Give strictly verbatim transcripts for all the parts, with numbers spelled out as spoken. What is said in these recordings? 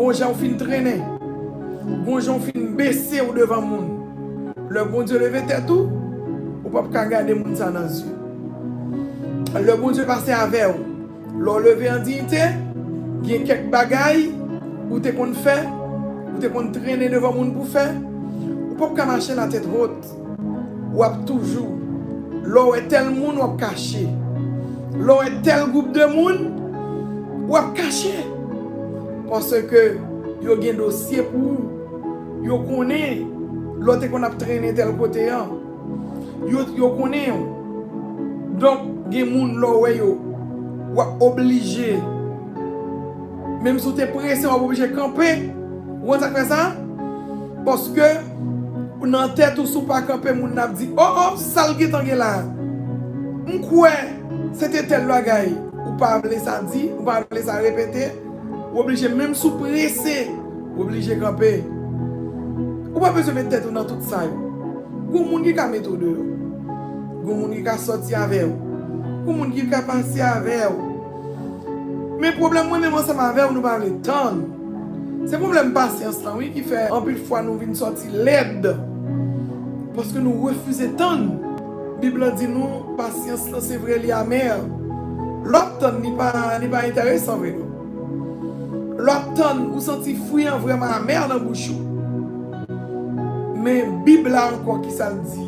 Gon jan w fin trennen. Gon jan w fin bese w devan moun. Lè Bondye leve tèt ou, ou p ap ka gade moun sa nan zye. Lè Bondye pase avè w, lè w leve an diyite, gen kèk bagay ou te konn fè, ou te konn trennen devan moun pou fè, ou p ap ka mache latèt wot. W ap toujou, lè w wè tèl moun, w ap kache. Lè w wè tèl gwoup de moun, w ap kache. Paske yo gen dosye pou ou. Yo konnen lè w te konn ap trennen tèl kote an. Yo, yo konnen w. Donk, gen moun lè w wè yo, w ap oblije. Menm si w te prese, w ap oblije kanpe. Ou konn sa k fè sa? Paske nan tèt ou, si w pa kanpe, moun nan ap di, "O, o, sa l gentan gen la a? M kwè se te tèl bagay." Ou pa vle sa di, ou pa vle sa repete. Ou oblije, menm si w prese, ou oblije kanpe. Ou pa bezwen met tèt ou nan tout sa yo. Gon moun ki ka mete w deyò. Gon moun ki ka sòti avè w. Gon moun ki ka pase avè w. Men pwoblèm mwen menm ansanm avè w, nou pa vle tann. Se pwoblèm pasyans lan, wi, ki fè anpil fwa nou vin sòti lèd. Paske nou refize tann. Bib la di nou, pasyans lan, se vre, li amè. Lè w ap tann, li pa, li pa enteresan vre, non. Lè w ap tann, ou santi fwi an vrèman amè nan bouch ou. Men Bib la ankò, ki sa l di?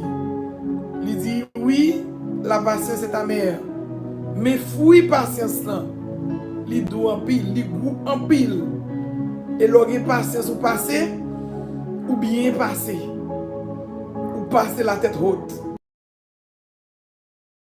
Li di, "Oui, la patience est amère." Men fwi pasyans lan, li dou anpil, li gou anpil. E lè w gen pasyans, ou pase, ou byen pase. Ou pase latèt wot.